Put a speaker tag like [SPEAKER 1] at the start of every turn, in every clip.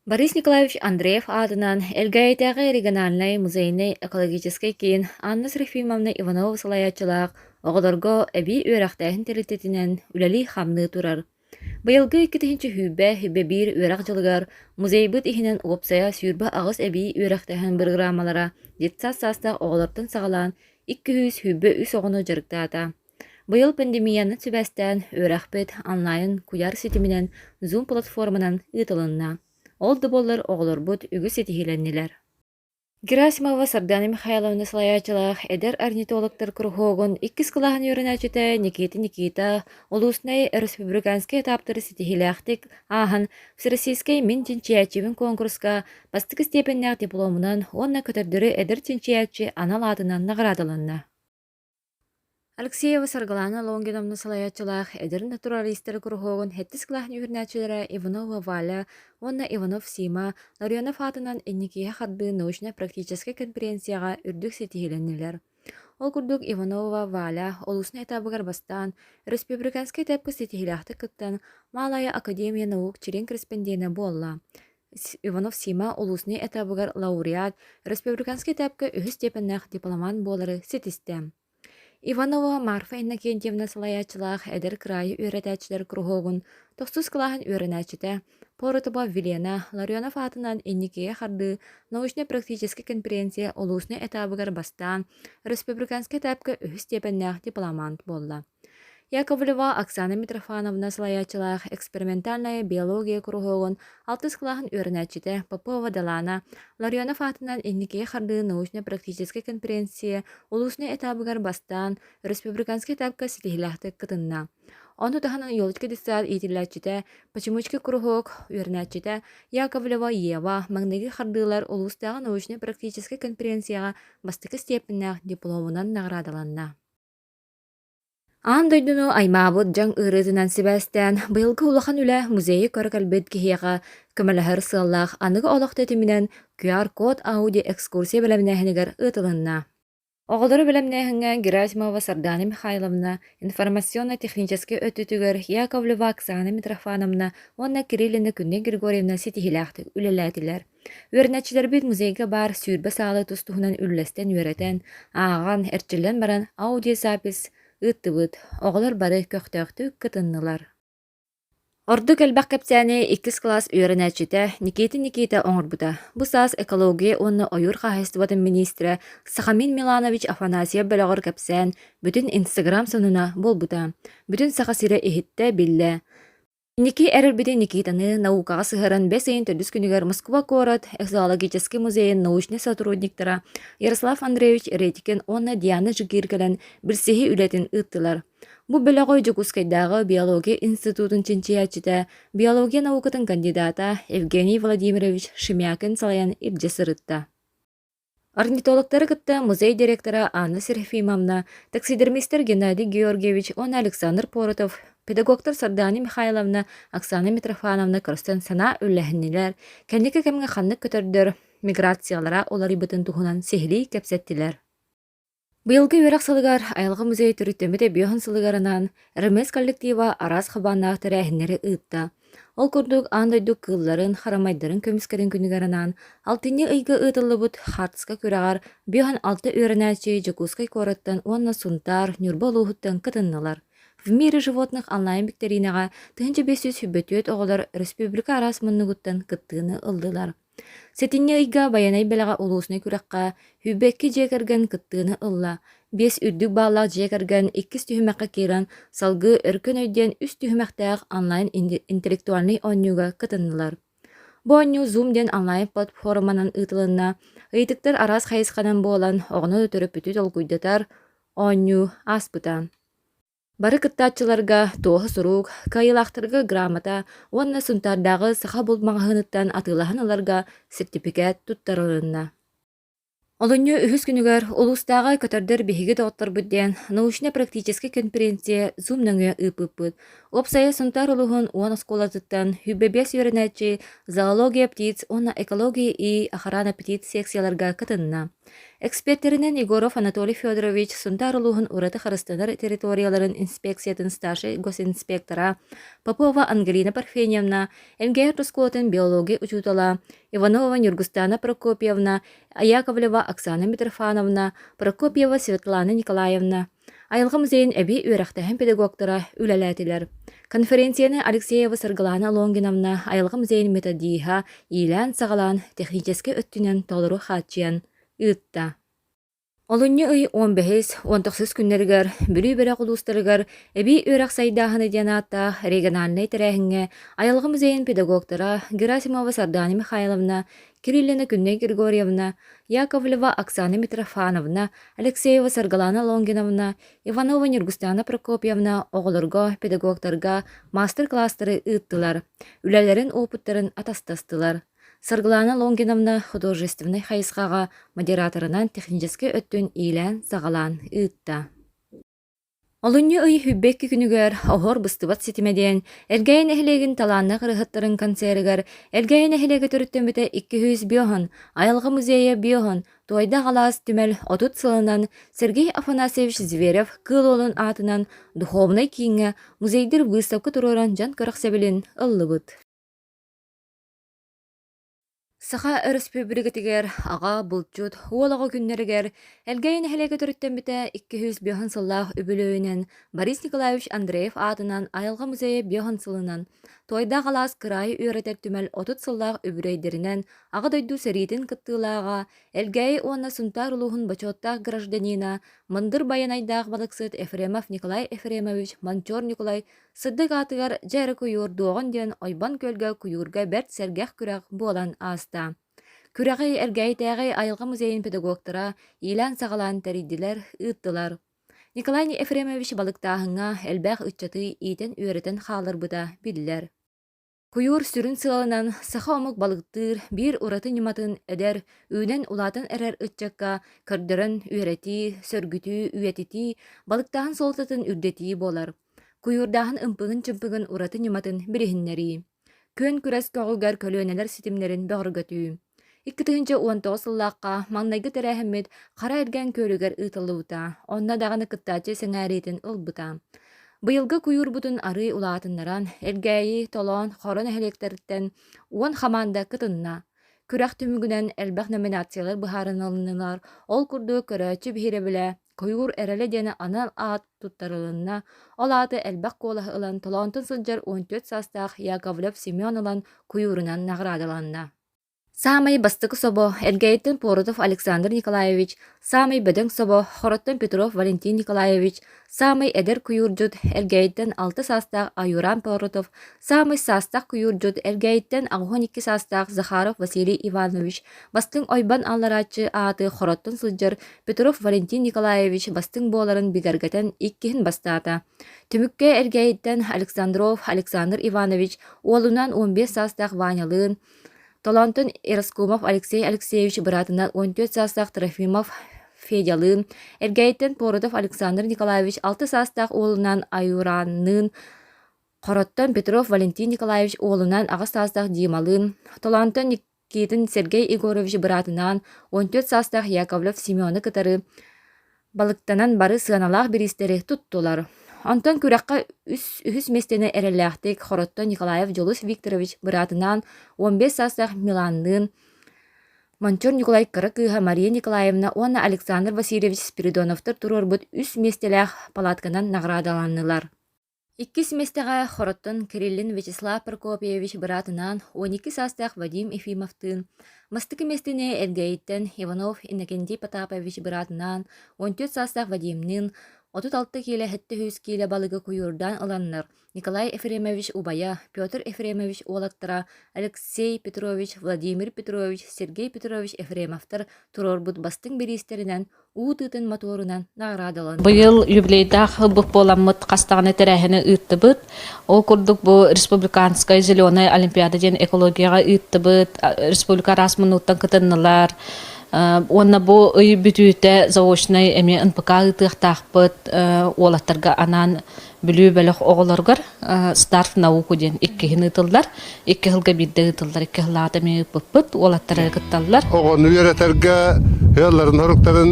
[SPEAKER 1] Борис Николаевич Андреев аатынан Элгээйитээҕи региональнай музейнай экологическай киин Анна Серафимовна Иванова салайааччылаах оҕолорго эбии үөрэхтээһин тэрилтэтинэн үлэлии-хамныы турар. Быйылгы 2020 21 үөрэх дьылыгар музейбыт иһинэн уопсайа 28 эбии үөрэхтээһин бырагыраамалара детсад саастаах оҕолортон саҕалаан 223 оҕону дьарыктаата. Быйыл пандемиянан сибээстээн үөрэхпит онлайн куйаар ситиминэн Zoom платформанан ыытылынна. Ол да буоллар оҕолорбут үгүс ситиһиилэннилэр. Герасимова Сардана Михайловна салайааччылаах эдэр орнитологтар куруһуогун иккис кылааһын үөрэнээччитэ Никита Никита улуснай республиканскай этаптары ситиһиилээхтик ааһан Всероссийскай мин чинчийээччибин куонкуруска бастакы степеннээх дипломунан уонна көтөрдөрү эдэр чинчийээччи анал аатынан наҕараадаланна. Алексеева Саргылаана Лонгиновна салайааччылаах эдэр натуралистар куруһуогун сэттис кылааһын үөрэнээччилэрэ Иванова Валя уонна Иванов Сима Ларионов аатынан Инникигэ хардыы научнай-практическай конференцияҕа үрдүк ситиһиилэннилэр. Ол курдук Иванова Валя улуусна этабыгар бастаан, республиканскай этапка ситиһиилээхтик кыттан, Малая академия наук чилиэн корреспондена буолла. Иванов Сима улууснай этабыгар лауреат, республиканскай этапка үһүс степеннээх дипломант буолары ситистэ. Иванова Марфа Иннокентьевна салайааччылаах эдэр кыраайы үөрэтээччилэр куруһуогун тохсус кылааһын үөрэнээччитэ Поротова Вилена Ларионов аатынан Инникигэ хардыы научнай-практическай конференция улууснай этабыгар бастаан, республиканскай этапка үһүс степеннээх дипломант буолла. Яковлева Оксана Митрофановна салайааччылаах экспериментальная биология куруһуогун алтыс кылааһын үөрэнээччитэ Попова Далаана Ларионов аатынан Инникигэ хардыы научно-практическай конференция улууснай этабыгар бастаан республиканскай этапка ситиһиилээхтик кытынна. Ону таһынан Елочка детсад иитиллээччитэ, Почемучки куруһуок үөрэнээччитэ Яковлева Ева маҥнайгы хардыылар улуустааҕы научнай-практическай конференцияҕа бастакы степеннээх дипломунан наҕараадаланна. Аан дойдуну аймаабыт дьаҥ ыарыытынан сибээстээн, быйылгы улахан үлэ музейы көрө кэлбит киһиэхэ көмөлөһөр сыаллаах аныгы олох тэтиминэн QR-код аудио экскурсия бэлэмнээһинигэр ыытылынна. Оҕолору бэлэмнээһиҥҥэ Герасимова Сардана Михайловна, информационно-техническэй өттүтүгэр Яковлева Оксана Митрофановна уонна Кириллина Күннэй Григорьевна ситиһиилээхтик үлэлээтилэр. Үөрэнээччилэрбит музейга баар 20 саалы тус-туһунан үллэстэн үөрэтэн, ааҕан, эрчиллэн баран аудиозапись ыыттыбыт, оҕолор бары көхтөөхтүк кытыннылар. Ордук элбэх кэпсээни иккис кылаас үөрэнээччитэ Никита Никита оҥорбута. Бу саас экология уонна ойуур хаһаайыстыбатын миниистирэ Сахамин Миланович Афанасьев бөлөҕөр кэпсээн, бүтүн Инстаграм сонуна буолбута. Бүтүн Саха сирэ иһиттэ, биллэ. Инники эрэлбитин Никитаны наукаҕа сыһыаран бэс ыйын төрдүс күнүгэр Москва куорат зоологическай музейын научнай сотрудниктара Ярослав Андреевич Редькин уонна Диана Жигир кэлэн билсиһии үлэтин ыыттылар. Бу бөлөҕү Дьокуускайдааҕы биология институтун чинчийээччитэ, биология наукатын кандидата Евгений Владимирович Шемякин салайан илдьэ сырытта. Орнитологтары кытта музей директора Анна Серафимовна, таксидермистэр Геннадий Георгиевич уонна Александр Поротов, педагогтар Сардана Михайловна, Оксана Митрофановна көрсөн санаа үллэһиннилэр, кэнники кэмҥэ ханнык көтөрдөр миграциялара уларыйбытын туһунан сиһилии кэпсэттилэр. Быйылгы үөрэх сылыгар Айылҕа музейа төрүттэммит эбиэһин сылыгар анаан РМС коллектива араас хабааннаах тэрээһиннэри ыытта. Ол курдук аан дойду кыылларын, харамайдарын көмүскэлин күнүгэр анаан алтынньы ыйга ыытыллыбыт хаартыска күрэҕэр 56 үөрэнээччи Дьокуускай куораттан уонна Сунтаар, Ньурба улууһуттан кытыннылар. В мире животных онлайн-биктэриинэҕэ 1524 оҕолор республика араас муннугуттан кыттыыны ыллылар. Сэтинньи ыйга Байанай бэлэҕэ улууснай күрэххэ 22 дьиэ кэргэн кыттыыны ылла. Биэс үрдүк бааллаах дьиэ кэргэн иккис түһүмэххэ киирэн, салгыы Өркөн өй диэн үс түһүмэхтээх онлайн интеллектуальнай оонньууга кытыннылар. Бу оонньуу Zoom диэн онлайн-платформанан ыытылынна. Ыйытыктар араас хайысханан буолан, оҕону төрөппүтү толкуйдатар оонньуу ааспыта. Бары кыттааччыларга туоһу сурук, кыайыылаахтарга грамота уонна Сунтаардааҕы саха булт маҕаһыыныттан атыылаһан ыларга сэртипикээт туттарылынна. Олунньу үһүс күнүгэр улуустааҕы көтөрдөр биһиги доҕотторбут диэн научно-практическай конференция Zoom нөҥүө ыыппыппыт. Уопсайа Сунтаар улууһун 10 оскуолатыттан 25 үөрэнээччи зоология птиц уонна экология и охрана птиц секцияларга кытынна. Экспертэринэн Егоров Анатолий Федорович, Сунтаар улууһун ураты харыстанар территорияларын инспекциятын старшай госинспектора Попова Ангелина Парфеньевна, МГР оскуолатын биология учуутала Иванова Нюргустана Прокопьевна, Яковлева Оксана Митрофановна, Прокопьева Светлана Николаевна, Айылҕа музейын эбии үөрэхтээһин педагогтара үлэлээтилэр. Конференцияны Алексеева Саргылаана Лонгиновна айылҕа музейын методиһа иилээн-саҕалаан техническэй өттүнэн толору хааччыйан ыытта. Олунньу ый 15, 19 күннэригэр Бүлүү бөлөх улуустарыгар эбии үөрэх сайдааһына диэн ааттаах региональнай тэрээһиҥҥэ айылҕа музейын педагогтара Герасимова Сардаана Михайловна, Кириллина Күннэй Григорьевна, Яковлева Оксана Митрофановна, Алексеева Саргылана Лонгиновна, Иванова Ньургустаана Прокопьевна оҕолорго, педагогтарга маастар-кылаастары ыыттылар, үлэлэрин уопуттарын атастастылар. Саргылана Лонгиновна художественнай хайысхаҕа модераторынан техническэй өттүн иилээн-саҕалаан ыытта. Олунньу ый 22 күнүгэр Оһуор быстыбат ситимэ диэн Элгээйи нэһилиэгин талааннаах ырыаһыттарын концерыгар Элгээйи нэһилиэгэ төрүттэммитэ 205 Айылҕа музейа 5 Туойдаах алаас түмэл 30 сылынан Сергей Афанасьевич Зверев Кыыл Уолун аатынан Духовнай кииҥҥэ музейдыыр быыстапка туруоран дьон кэрэхсэбилин ыллыбыт. Саха Өрөспүүбүлүкэтигэр аҕа, булчут, уол оҕо күннэригэр Элгээйи нэһилиэгэ төрүттэммитэ 205 сыллаах үбүлүөйүнэн Борис Николаевич Андреев аатынан Айылҕа музейа 5 сылынан, Туойдаах алаас кыраайы үөрэтэр түмэл 30 сыллаах үбүлүөйдэринэн Аҕа дойду сэриитин кыттыылааҕа, Элгээйи уонна Сунтаар улууһун бочуоттаах гражданина, мындыр байанайдаах балыксыт Ефремов Николай Ефремович Мончуор Ньукулай Сырдык аатыгар дьэ эрэ куйуурдуоҕун диэн ойбон күөлгэ куйуурга бэрт сэргэх күрэх буолан ааста. Күрэҕи Элгээйитээҕи айылҕа музейын педагогтара иилээн-саҕалаан тэрийдилэр, ыыттылар. Николай Ефремович балыктааһыҥҥа элбэх ыччаты иитэн-үөрэтэн хаалларбыта биллэр. Куйуур сүрүн сыалынан саха омук балыктыыр биир ураты ньыматын эдэр, үүнэн-улаатан эрэр ыччакка көрдөрөн үөрэтии, сөргүтүү, үйэтитии, балыктааһын суолтатын үрдэтии буолар. Куйуурдааһын ымпыгын-чымпыгын ураты ньыматын билиһиннэрии. Күөн күрэс көҕүгэр көлүөнэлэр ситимнэрин бөҕөргөтүү. 2019 сыллаахха маҥнайгы тэрээһиммит Хара Эргэн күөлүгэр ыытыллыбыта, онно даҕаны кыттааччы сэҥээриитин ылбыта. Быйылгы куйуурбутун арыый улаатыннаран, Элгээйи, Толоон, Хоро нэһилиэктэриттэн 10 хамаанда кытынна. Күрэх түмүгүнэн элбэх номинациялар быһаарынылыннылар, ол курдук көрөөччү биһирэбилэ, Куйуур эрэлэ диэн анал аат туттарылынна, ол ааты элбэх куолаһы ылан Толоонтон сылдьар 14 саастаах Яковлев Семен ылан куйуурунан наҕараадаланна. Саамай бастакы собо Элгээйиттэн Поротов Александр Николаевич, саамай бөдөҥ собо Хороттон Петров Валентин Николаевич, саамай эдэр куйуурдьут Элгээйиттэн алта саастаах Аюран Поротов, саамай саастаах куйуурдьут Элгээйиттэн 82 саастаах Захаров Василий Иванович, бастыҥ ойбон алларааччы ааты Хороттон сылдьар Петров Валентин Николаевич бастыҥ буоларын бигэргэтэн иккиһин бастаата. Түмүккэ Элгээйиттэн Александров Александр Иванович уолунаан 15 саастаах Ванялыын, Толоонтон Ероскумов Алексей Алексеевич быраатынан 14 саастаах Трофимов Федялыын, Элгээйиттэн Поротов Александр Николаевич 6 саастаах уолунаан Аюранныын, Хороттон Петров Валентин Николаевич уолунаан 8 саастаах Дималыын, Толоонтон Никитин Сергей Егорович быраатынаан 14 саастаах Яковлев Семены кытары балыктанан бары сыаналаах бириистэри туттулар. Онтон күрэххэ үс, үһүс миэстэни эрэллээхтик Хороттон Николаев Дьулус Викторович быраатынаан 15 саастаах Миланныын, Мончур Ньукулай кыра кыыһа Мария Николаевна уонна Александр Васильевич Спиридоновтар туруорбут үс миэстэлээх палатканан наҕараадаланнылар. Иккис миэстэҕэ Хороттон Кириллин Вячеслав Прокопьевич быраатынаан 12 саастаах Вадим Ефимовтыын, бастакы миэстэни Элгээйиттэн Иванов Иннокентий Потапович быраатынаан 14 саастаах Вадимныын 36 киилэ 700 киилэ балыгы куйуурдаан ыланнар Николай Ефремович убайа Петр Ефремович уолаттара Алексей Петрович, Владимир Петрович, Сергей Петрович Ефремовтар туруорбут бастыҥ бириистэринэн уу тыытын мотуорунан наҕараадаланна.
[SPEAKER 2] Быйыл юбилейдаах ылбыт буоламмыт хас даҕаны тэрээһини ыыттыбыт. Ол курдук бу республиканскай зеленая олимпиада диэн экологияҕа ыыттыбыт, республика араас муннуктан кытыннылар. Уонна бу ый бүтүүтэ заочнай эмиэ НПК ыытыахтаахпыт уолаттарга анаан. Бүлүү бөлөх оҕолоругар Старт науку диэн иккиһин ыытыллар. Икки сылга биирдэ ыытыллар, икки сыллааҕыта эмиэ ыыппыппыт, уолаттар кытталлар.
[SPEAKER 3] Оҕону үөрэтэргэ ыалларын соруктарын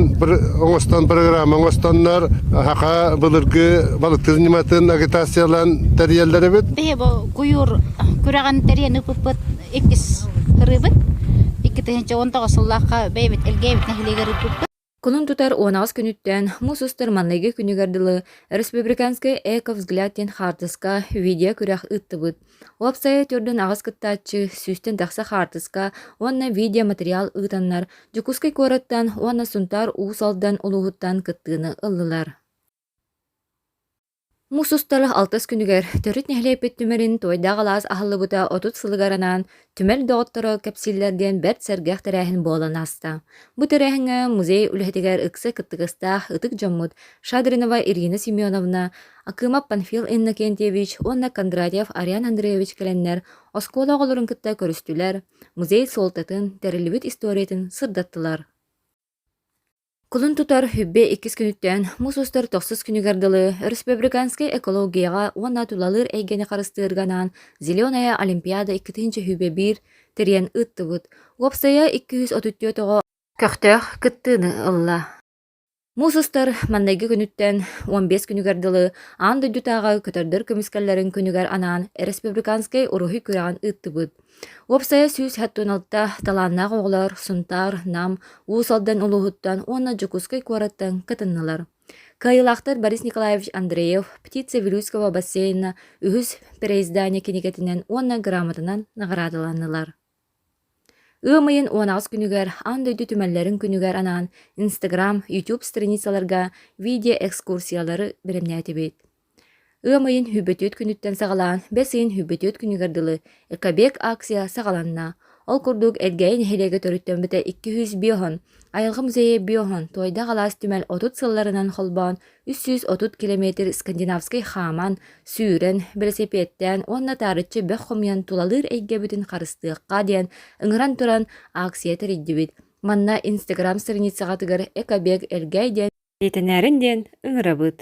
[SPEAKER 3] оҥостон программа оҥостоннор саха былыргы балыктыыр ньыматын агитациялаан тэрийэллэр эбит.
[SPEAKER 4] Биһи бу куйуур күрэҕин тэрийэн ыыппыппыт иккис ырыыбыт. 2019 сыллаахха бэйэбит Элгээйбит нэһилиэгэр ыыппыппыт.
[SPEAKER 1] Кулун тутар 18 күнүттэн муус устар маҥнайгы күнүгэр дылы Республиканскай эко-взгляд диэн хаартыска видео-күрэх ыыттыбыт. Уопсайа 48 кыттааччы, сүүстэн тахса хаартыска уонна видеоматериал ыытаннар Дьокуускай куораттан уонна Сунтаар Уус Алдан улууһуттан кыттыыны ыллылар. Муус устар алтыс күнүгэр төрүт нэһилиэкпит түмэлин Туойдаах алаас аһыллыбыта 30 сылыгар анаан түмэл доҕотторо кэпсииллэр диэн бэрт сэргэх тэрээһин буолан ааста. Бу тэрээһиҥҥэ музей үлэһитигэр ыкса кыттыгастаах ытык дьоммут Шадринова Ирина Семеновна, Акымов Панфил Иннокентьевич уонна Кондратьев Ариан Андреевич кэлэннэр оскуола оҕолорун кытта көрүстүлэр, музей суолтатын, тэриллибит историятын сырдаттылар. Кулун тутар Хүббэ иккис күнүттэн муус устар тохсус күнүгэр дылы республиканскай экологияҕа уонна тулалыыр эйгэни харыстыырга анаан «Зеленая Олимпиада 2021» тэрийэн ыыттыбыт. Уопсайа 234 оҕо көхтөөх кыттыыны ылла. Муус устар маҥнайгы күнүттэн 15 күнүгэр дылы аан дойдутааҕы көтөрдөр көмүскэллэрин күнүгэр анаан республиканскай уруһуй күрэҕин ыыттыбыт. Уопсайа 176 талааннаах оҕолор Сунтаар, Нам, Уус Алдан улууһуттан уонна Дьокуускай куораттан кытыннылар. Кыайыылаахтар Борис Николаевич Андреев «Птица Вилюйского бассейна» үһүс переиздание кинигэтинэн уонна грамотанан наҕараадаланнылар. Ыам ыйын 18 күнүгэр Аан дойду түмэллэрин күнүгэр анаан Instagram, YouTube страницаларга видеоэкскурсиялары бэлэмнээтибит. Ыам ыйын Хүбүтүөт күнүттэн саҕалаан бэс ыйын Хүбүтүөт күнүгэр дылы «Экобек» акция саҕаланна. Ол курдук Элгээйи нэһилиэгэ төрүттэммитэ 205 айылҕа музейа биоһон Туойдаах алаас түмэл 30 сылларынан холбоон 330 километр скандинавскай хааман, сүүрэн, бэлэсипиэттээн уонна таарыччы бөх хомуйан тулалыыр эйгэбитин харыстыахха диэн ыҥыран туран акция тэрийдибит. Манна Инстаграм страницаҕытыгар «Экобег Элгээй» диэн Тиэтэнээрин диэн ыҥырабыт.